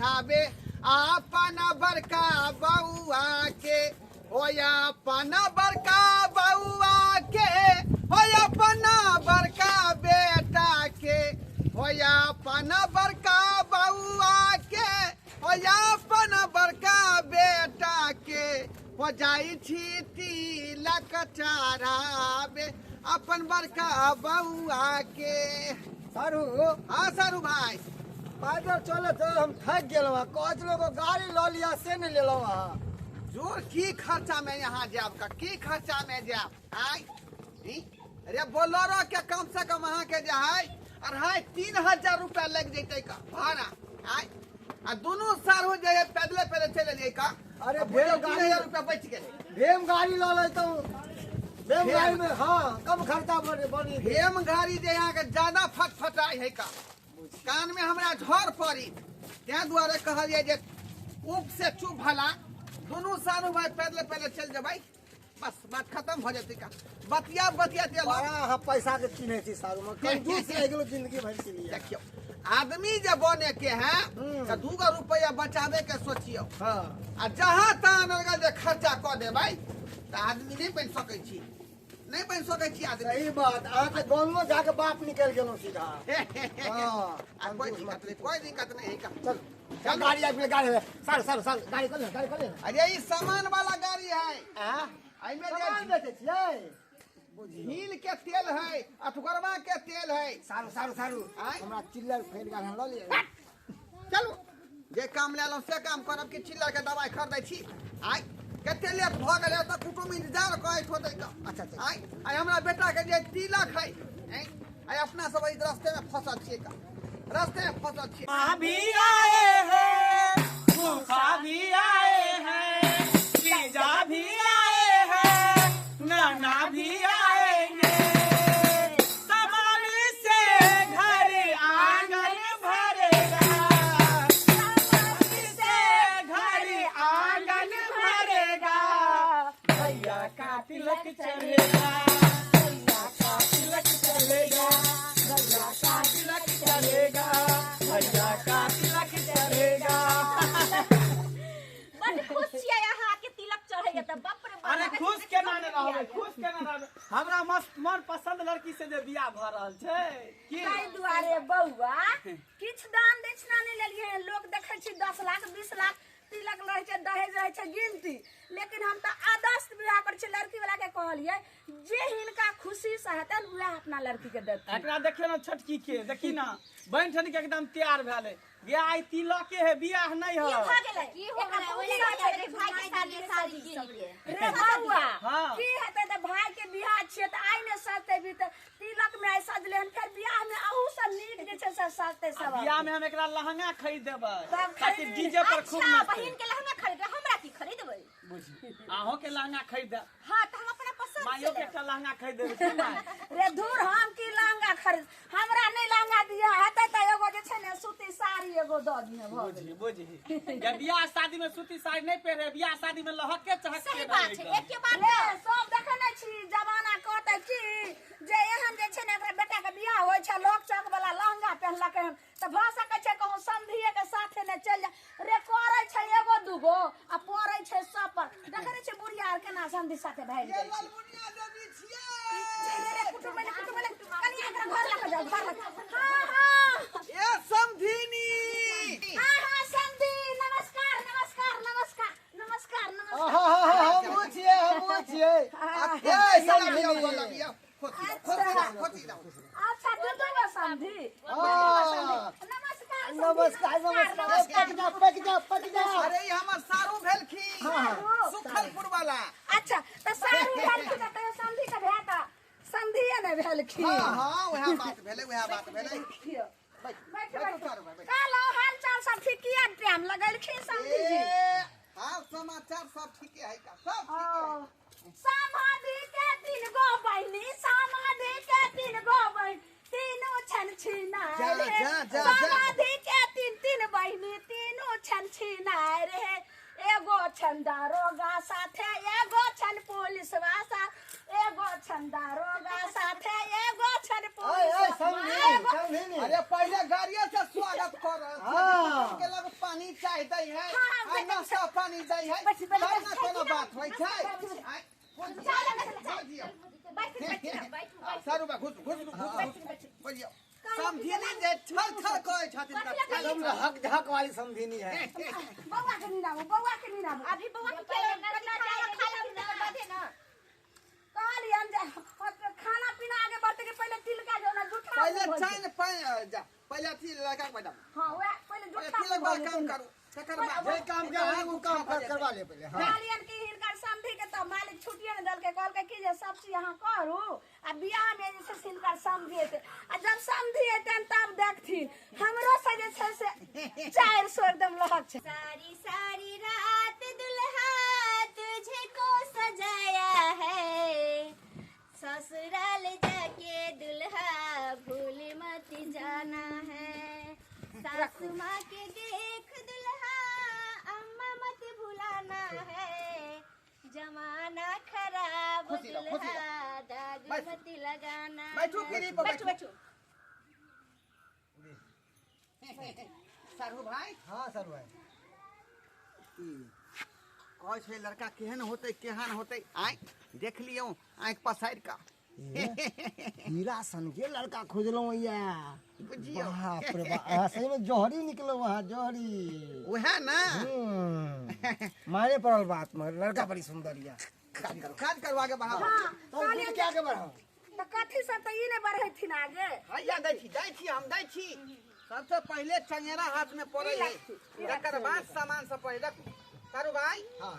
चढ़ावे अपन बड़का बउआ के, हो अपन बड़का बउआ के, हो अपन बड़का बेटा के, हो अपन बड़का बउआ के, हो अपन बड़का बेटा के, हो जाइ छी तिलक चढ़ावे अपन बड़का बउआ के। सारू। हाँ सारू भाई। पैदल चले तो हम थक गेलहुँ, कहै लोग गाड़ी लऽ लिया से नहीं लेलहुँ अहाँ। जोर की खर्चा में यहाँ जाब का की खर्चा में जाब आय? अरे बोलेरो के कम से कम अहाँ के जे है 2,500 रुपया लग जैते का भाड़ा आय, आ दुनू सारू जे है पैदले पैदले चलि एलियै का। अरे भेल भेल 3,000 रुपया बचि गेलै। भेम गाड़ी लऽ लैतहुँ, भेम गाड़ी में हाँ कम खर्चा बनी। भेम गाड़ी जे यहाँ के ज्यादा फटफटाइ है का, कान में हमरा झड़ पड़ी, ताहि दुआरे कहलियै जे उप से चुप भला दुनू सारू भाई पैदले पैदले चलि जेबै, बस बात खत्म भऽ जेतै का। बतिया बतिया तेल बड़ा अहाँ पैसा के चिन्है छी सारू, कंजूस रहि गेलहुँ जिंदगी भरि के लिए। देखियौ आदमी जे बने के है तऽ 2 गो रुपया बचावे के सोचियौ। हाँ। आ जहाँ तहाँ जे खर्चा कऽ देबै तऽ आदमी नहि बनि सकै छी, नहि बनि सकै छी आदमी। सही बात, अहाँ तऽ गाँवो जाके बाप निकलि गेलहुँ सीधा। आ कोई दिक्कत नहीं, कोई दिक्कत नहीं है। चल चल गाड़ी आबि गेलै, गाड़ी साल साल साल गाड़ी कऽ ले, गाड़ी कऽ ले। अरे ई सामान वाला गाड़ी है। एहिमे सामान बेचै छियै? झील के तेल है, अठगरवा के तेल है। सारू सारू सारू हमरा चिल्लर फेर गाड़ी लऽ लिअ। चलू जे काम लेलहुँ से काम करब कि चिल्लर के दवाइ खरीदै छी। आइ कते लेट भऽ गेलै, तऽ कुटुम इंतजार करैत होतै। अच्छा अच्छा। आइ आइ हमरा बेटा के जे तिलक है, आइ अपना सब एहि रस्ते में फंसल छियै का, रस्ते में फंसल छियै। माँ भी आए हैं, फूफा भी आए हैं, जीजा भी आए हैं, नाना भी आएंगे, सामान से घर आंगन भरेगा, सामान से घर आंगन भरेगा, भैया का तिलक चढ़ेगा, भैया का तिलक चढ़ेगा, भैया का तिलक चढ़ेगा, भैया का तिलक चढ़ेगा। बड खुश छियै अहाँ के तिलक चढ़ैया तऽ बाप रे बाप। अरे खुश केना नहि रहबै, खुश केना रहबै, हमरा मस्त मन पसंद लड़की से जे बियाह भऽ रहल छै। ताहि दुआरे बौआ किछु दान दक्षिणा नहि लेलियै। लोक देखै छी 10 लाख 20 लाख तिलक रहै छै, दहेज रहै छै गिनती, लेकिन हम तऽ आदर्श विवाह करै छियै। लड़की वाला के कहलियै जे हिनका खुशी से हेतनि वएह अपना लड़की के देथिन। एकरा देखियौ ने छोटकी के, देखी ना बनि ठनि के एकदम तैयार भेलै। बियाह तिलके है, बियाह नहीं है। की भऽ गेलै? की हो गेलै? ओहि लए भाई के शादी शादी कीन के। रे बौआ हाँ। की हेतै तऽ भाई के बियाह छियै तऽ आइ ने सजतै भी तऽ तिलक में आइ सजलै हन, फेर बियाह में अहू से नीक जे छै से सजतै सब। बियाह में हम एकरा लहंगा खरीद देबै तब ताकि खरीद। डीजे पर खूब अच्छा नाचतै। बहिन के लहंगा खरीदबै, हमरा की खरीदबै? बुझी अहों के लहंगा खरीद देब। हाँ तऽ हम अपना पसंद से माइयो के लेब। एकटा लहंगा खरीद देबै। की माय? रे धूर, हम की लहंगा खरीद, हमरा नहि लहंगा दिअ हेतै तऽ एगो जे छै ने सूती साड़ी एगो दऽ दिअ भऽ गेलै। बुझी बुझी, जे बियाह शादी में सूती साड़ी नहीं पहिरे, बियाह शादी में लहके चहक सही बात छै, एके बात रे सब देखै नहि छी जमाना कहतै की जे एहन जे छै ने एकरा बेटा के बियाह होइ छै लोक चौक वाला लहंगा पहिनलकै हन तऽ भऽ सकै छै कहूँ समधिये के साथे ने चलि जाय। रे करै छै एगो दूगो आ पड़ै छै सब पर। देखै नहि छै बुढ़िया आर केना समधि साथे भागि ये जाइ छै। ललमुनिया देवी छियै। रे रे कुटुम एलै, कुटुम एलै, कनि एकरा घर लऽ कऽ जाउ, घर लऽ कऽ। हाँ हाँ। ए समधिनी। हाँ हाँ समधि, नमस्कार नमस्कार नमस्कार नमस्कार नमस्कार। हमहूँ छियै, हमहूँ छियै। ए समधिनी। अच्छा दू गो समधि। नमस्कार नमस्कार नमस्कार। पक जा पक जा पक जा। अरे ई हमर सारू भेलखिन, सुखलपुर वाला। अच्छा तऽ सारू भेलखिन तऽ समधि के भए तऽ समधिये ने भेलखिन। हाँ हाँ वएह बात भेलै, वएह बात भेलै। बैठ बैठ। कहलहुँ हाल चाल सब ठीक, किया टाइम लगेलखिन समधि जी? हाल समाचार सब ठीके है का, सब ठीके है। समाधि के 3 गो बहिनी, समाधि के 3 गो बहिनी, तीनू छन छिनाय जा, रे। जा, जा, जा। समाधि के 3 3 बहिनी, तीनू छन छिनाय रे। एगो छन दारोगा साथे, एगो छन पुलिसवा साथ, एगो छन दारोगा साथे, एगो छन ओए ओए पुलिसवा। समधिनी समधिनी। अरे पहले गाड़िए से स्वागत कर रहल छी। हाँ। के लग पानी चाय दै है, हाँ, आ नाश्ता पानी दै है, बैठ, बैठ, तब ना बैठ, कोनो बैठ, बात होइ छै। बैठ, आँय, बुझियौ। बैठ बैठ बैठ। सारू बा, घुस घुस घुस, बुझियौ, समझिनी जे छल छल कहै छथिन तऽ एकदम हक झक वाली समझिनी है। बौआ के निनाबू, बौआ के निनाबू। अभी बौआ के पहले खाना खा लेब तकर बादे ना। कहलियन जे खाना पीना आगे बढ़ते के पहले तिलका जो ना जूठा पहिले मुँह भऽ चैन पानि जा, पहिले अथी लड़का के बैठाबू। जेतै। हाँ, वएह पहिले पहिले जूठा तिलक मुँह वाला भऽ काम जेतै। करू, तकर बाद जे काम के है वो काम करवा ले पहले। हाँ। कहलियन कि हिनकर समधी के तऽ मालिक छुट्टिए ने देलकै, कहलकै कि जे सब चीज अहाँ करू आ बियाह में जे छै से हिनकर समधी एतै, आ जब समधी एतनि तब देखथिन हमरो से जे छै से 400 एकदम लहक छै। सारी सारी रात दुल्हा तुझे को सजाया है, ससुराल जाके दुल्हा भूल मत जाना है, सासू माँ के देख दुल्हा अम्मा मत भुलाना है, जमाना खराब खुशी रहो, खुशी दुल्हा दाग बैठो। मत लगाना बैठो है। पीढ़ी पर, बैठो बैठो। बैठो। सारू भाई। हाँ सर भाई। कहै छै लड़का केहन होतै, केहन होतै, आँय देख लियौ आँखि पसारि कऽ। हीरा सन के लड़का खोजलहुँ या। बुझियौ। बाप रे बाप, अहाँ सही में जौहरी निकलो वहाँ, जौहरी। उएह ना। मारे पड़ल बात मगर लड़का बड़ी सुंदर या। काज करू, काज करू, आगे बढ़ाओ। हाँ, तो कहलियन के आगे बढ़ाओ। तऽ कथी सब तऽ ई नहि बढ़ेथिन आगे। हैया दै छी, दै छी, हम दै छी। सबसे पहिले चंगेरा हाथ में पड़ै है, तकर बाद सामान सब पड़ै। देखू सारू भाई। हाँ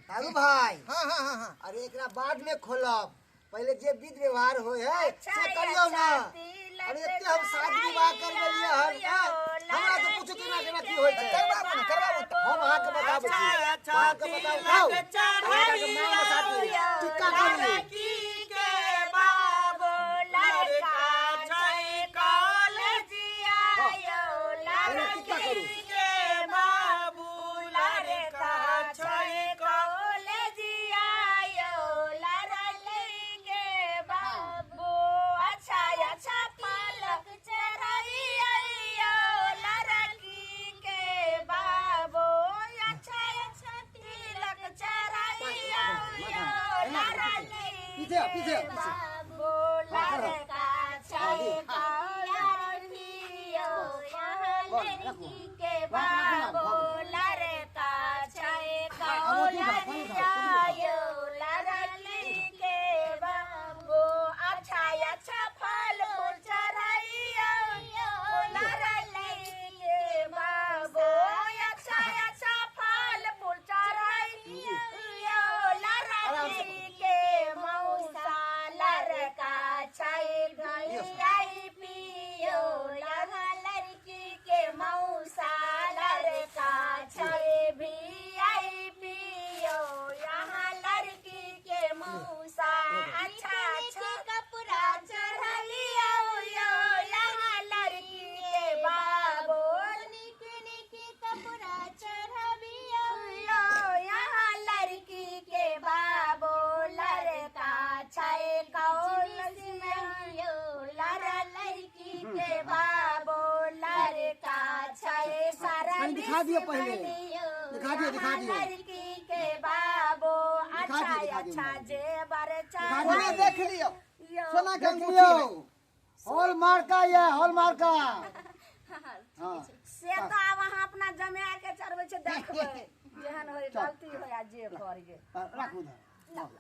तारू भाई। हाँ हाँ हाँ हाँ। अरे एकरा बाद में खोलब, पहले जे विध व्यवहार होय है अच्छा, से करियौ ना। अच्छा, अरे एते हम शादी विवाह कर लेलियै हन, हमरा तो पूछू केना केना की होय छै। करबाबू ने, करबाबू। हम अहाँके बताबै छी, अहाँके बताउ, खाउ अहाँके नाम बता दियौ, टिक्का करू। लड़की के बाबू लड़का छै कॉलेजिया यौ, पहिले टिक्का करू। लड़की के बाबू लड़का छै कॉलेजिया यौ, लड़की के बाबू अच्छा अच्छा पालक चढ़ैया यौ, लड़की के बाबू अच्छा अच्छा तिलक चढ़ैया यौ, लड़की पीछे आओ, पीछे आओ, पीछे। बाबू लड़का छै कॉलेजिया यहाँ लड़की के बाबू लड़का छै कॉलेजिया यौ, लड़की के बाबू अच्छा अच्छा फल फूल चढ़ैया यौ, लड़की के बाबू अच्छा अच्छा फल फूल चढ़ैया यौ, लड़की के मौसा लड़का छै वीआईपी यहाँ लड़की के मौसा लड़का छै वीआईपी यहाँ लड़की के मौसा अच्छा अच्छा कपड़ा चढ़लियो यो यहाँ लड़की के बाबू निक निक कपड़ा चढ़बियो यो यहाँ लड़की के बाबू लड़का छै कौन यो लड़की के बाबू लड़का छै सारा कनी दिखा दियौ पहिले। दिखा दियौ, दिखा दियौ। लड़की के बाबू दिखा अच्छा दियौ, दिखा दियौ। अच्छा जेवर दिखा सोना दियौ। देख लियौ, सोना के देख अंगूठी लियौ, है। हॉल मार्का ये, हॉल मार्का। हाँ से तऽ आब अहाँ अपना जमाए के चढ़बै छै, देखबै जेहन होय गलती होय आ जे करियै। राखू उधर।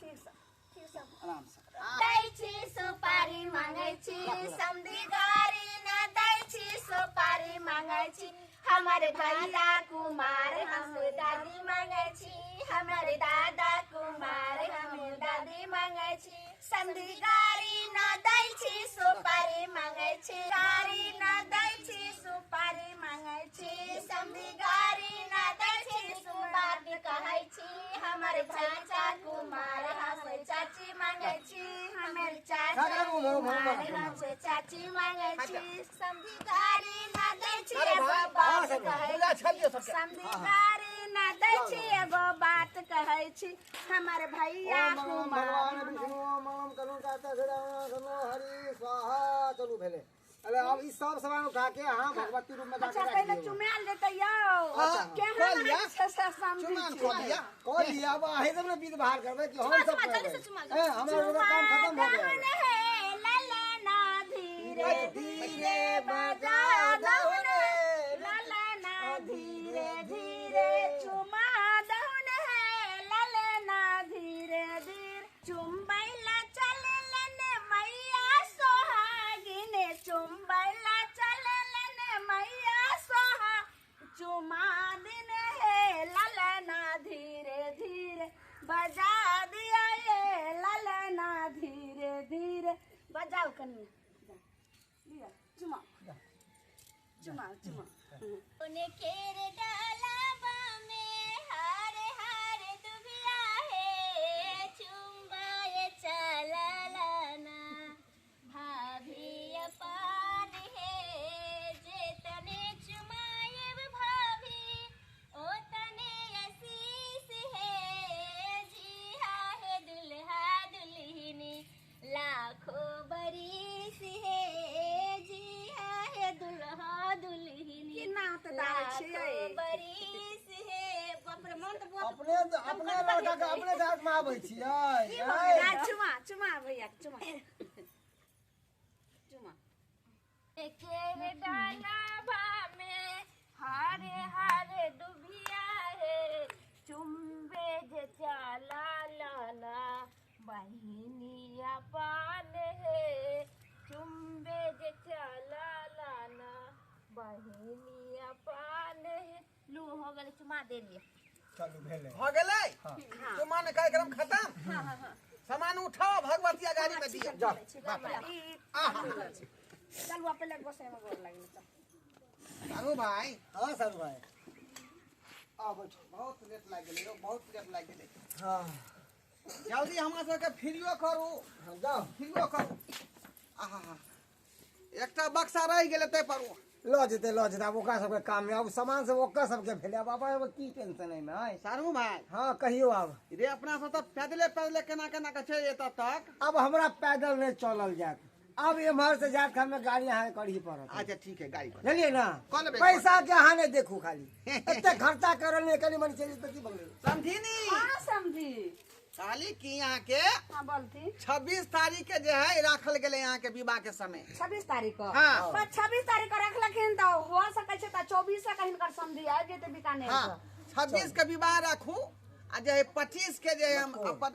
ठीक से, ठीक से। आराम से। दै छी सुपारी मांगै छी, समधी गारी न दै छी सुपारी मांगै छी, हमर भैया कुमार हम दादी मांगै छी, हमर दादा कुमार हम दादी मांगै छी, समधी गारी न दै छी सुपारी मांगै छी, गारी न दै छी सुपारी मांगै छी, समधी गारी न दै छी सुपारी कहै छी, हमर चाचा कुमार हम चाची मांगै छी, हमर चाचा कुमार हम चाची मांगै छी, समधी गारी न दै छी एगो बात कहै पूजा छल दियौ सबके। समधी गारी न दै छी एगो बात कहै छी, हमर भैया ओम मंगलम कुमार भगवान विष्णु, ओम मंगलम करुण कार्तिक, हरि स्वाहा। चलू भेलै। अरे अब ई सब सामान उठा के अहाँ भगवती रूम में जाके अच्छा राखि पहिले दियौ। चुमायल जेतै यौ। हाँ, केहन कऽ लिअ। छै से समझी चुमान छी। कऽ लिअ। कऽ लिअ, अब अहीं सब ने विध बाहर करबै कि हम चुमा, सब चुमा, जल्दी करबै? से चुमा, हैं, हमरा ओकरा काम खत्म भऽ चुमा गेल। दहन हे ललना धीरे धीरे बजा दहुन ललना धीरे धीरे चुमा दहुन हे ललना धीरे धीरे चुम्बैला चललन मैया सोहागिन चुम्बैला चललन मैया सोहा चुमा दिन हे ललना धीरे धीरे बजा दिया ये ललना धीरे धीरे बजाओ कन्या लिया चुमा चुमा चुमा। केर डालाबा में हार हार दुबिया हे चुम्बाए चललना भाभी अपान हे जे तने चुमाएब भाभी ओ तने आशीष हे जी हा हे दुल्हा दुल्हिनी लाखों बरिस हे जी हा हे दुल्हा दुल्हिनी केना होतै तऽ आबै छियै। लाखों बरिस हे। बाप रे मन तऽ बहुत अपने अपने लड़का के अपने साथ में आबै छियै। ना, चुमा चुमा भैया के, चुमा चुमा। केर डालाबा में हारे हारे दुबिया हे चुम्बे जे चला लाला बहिनिया पान हे चुम्बे जे चला लाला बहिनिया पान हे। लू हो गेलै चुमा देलियै। चलू भेलै। भऽ गेलै चुमान कार्यक्रम खत्म। सामान उठाओ भगवतिया गाड़ी में दियौ। जाओ। बाप रे बाप। आहा। चलू आब पहिले गोसाई में गोर लागल चल। सारू भाई। हाँ सारू भाई आउ बैठू। बहुत लेट लागि गेलै यौ, बहुत लेट लागि गेलै। हाँ जल्दी हमरा सबके फ्रीओ करू। हाँ, जाओ फ्रीओ करू। आहा एकटा बक्सा रहि गेलै ताहि पर ओ। लऽ जेतै लऽ जेतै आब ओकरा सबके काम आब सामान सब ओकर सबके भेलै आब अपना सबके की टेंशन एहिमे आँय। सारू भाई। हाँ कहियौ आब। रे अपना सब तऽ पैदले पैदले केना केना के चलि जेतऽ तक। अब हमरा पैदल नहीं चलल जायत, अब एम्हर से जायत हमें गाड़ी अहाँ करही पड़त। अच्छा ठीक है गाड़ी पर। बुझलियै ना? कऽ लेबै, पैसा के अहाँ नहीं देखू खाली एते खर्चा करल नहीं कनी मनी चलि जेतै की भऽ गेलै। समझिनी। हाँ समझी। कहली कि यहाँ के हाँ बोलती। 26 तारीख के जे है राखल गेलै यहाँ के विवाह के समय। 26 तारीख को। हाँ। पर 26 तारीख को रखलखिन तऽ हो सकै छै तऽ 24 के हिनकर समझी आबि जेतै बीकानेर हाँ सँ। 26 के विवाह राखू आ जे है 25 के जे हम अपन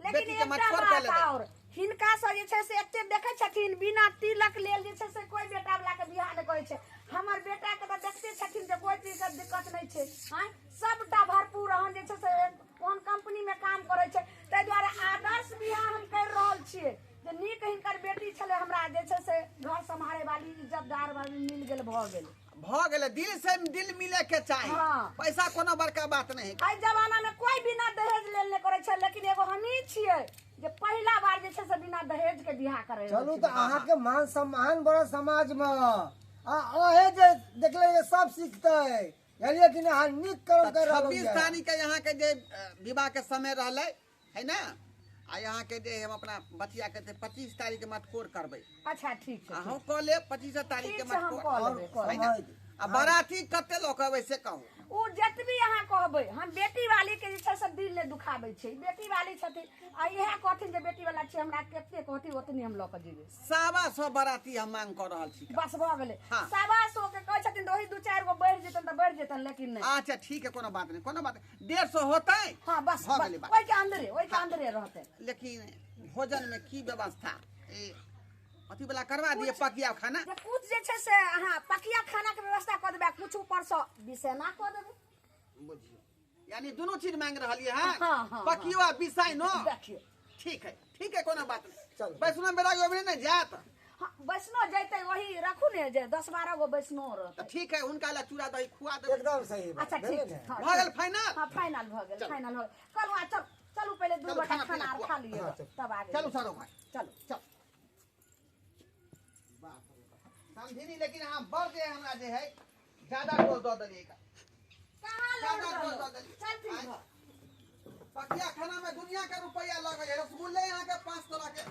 लेकिन बेटी के एकटा मटकोर कऽ बात लेबै। और हिनका से जे छै से एते देखै छथिन बिना तिलक लेल जे छै से कोइ बेटा वाला के बियाह नहि करै छै। हमर बेटा के तऽ देखते छथिन जे कोइ चीज के दिक्कत नहि छै। आँय सबटा भरपूर अहन जे छै से कोन कंपनी में काम करै छै, ताहि दुआरे आदर्श बियाह हम करि रहल छियै जे नीक हिनकर बेटी छलै हमरा जे छै से घर सम्हारे वाली इज्जतदार वाली मिल गेल भऽ गेल। भऽ गेलै दिल से दिल मिले के चाही। हाँ। पैसा कोनो बड़का बात नहीं। एहि जमाना में कोई बिना दहेज लेल नहि करै छै, लेकिन एगो हमही छियै जे पहिला बार जे छै से बिना दहेज के बियाह करै चलू तऽ अहाँके मान सम्मान बड़ समाज में आ अहे जे देखले जे सब सीखतै बुझलियै कि नहि? अहाँ नीक कर्म कर रहल 26 तारीख के यहाँ के जे विवाह के समय रहलै है ना, आ यहाँ के जे हम अपना बचिया के 25 तारीख के मटकोर करबै। अच्छा ठीक छै। अहूँ कऽ लेब 25 तारीख के ठीक छै, हम मटकोर। कऽ लेबै, कऽ है ना? लेबै। आ बाराती कते लोक अबै से कहू। ओ जतबी अहाँ कहबै हम बेटी वाली के जे छै से दिल नहि दुखाबै छै। बेटी वाली छथिन आ इएह कहथिन जे बेटी वाला छै हमरा कते कहथिन ओतनी हम लऽ कऽ जेबै। 125 बाराती हम मांग कऽ रहल छी। बस भऽ गेलै। हाँ। 125 के कहै छथिन तऽ ओही 2-4 गो बढ़ि जेतनि तऽ बढ़ि जेतनि, लेकिन नहि। अच्छा ठीक है कोनो बात नहीं कोनो बात नहीं। 150 होतै। हाँ बस भऽ बस, गेलै बात। ओहिके अंदरे ओहिके अंदरे रहतै। लेकिन भोजन में की व्यवस्था ए अथी वाला करवा दिए पकिया खाना। जे कुछ जे छै से अहाँ पकिया खाना के व्यवस्था कऽ देबै, कुछ ऊपर से बिसेना कऽ देबै। बुझियौ यानी दोनों चीज मांग रहलियै हैं। हाँ, हाँ, पकियो आ बिसाइनो। देखियौ ठीक है ठीक है कोनो बात नहीं। चलू। वैष्णो बेरा गोबरी नहीं जात। हाँ, वैष्णो जैतै वही रखू ने जे 10-12 गो वैष्णो रहतै। तऽ ठीक है हुनका ला चूड़ा दही खुआ देबै। एकदम सही बात। अच्छा ठीक छै। हाँ, भऽ गेल फाइनल। हाँ फाइनल भऽ गेल फाइनल भऽ गेल। कहलहुँ आ चल चलू पहिले 2 गोटा खाना खाना आर खा लिअ तब आगे। चलू सरो भाई चलू चल। समझिनी लेकिन अहाँ बड़ जे हमरा जे है ज्यादा डोज दऽ देलियै। कहाँ ज्यादा लोड डोज दऽ देलियै। चल ठीक। पकिया खाना में दुनिया के रुपया लगै है। रसगुल्ले यहाँ के 5 तरह के।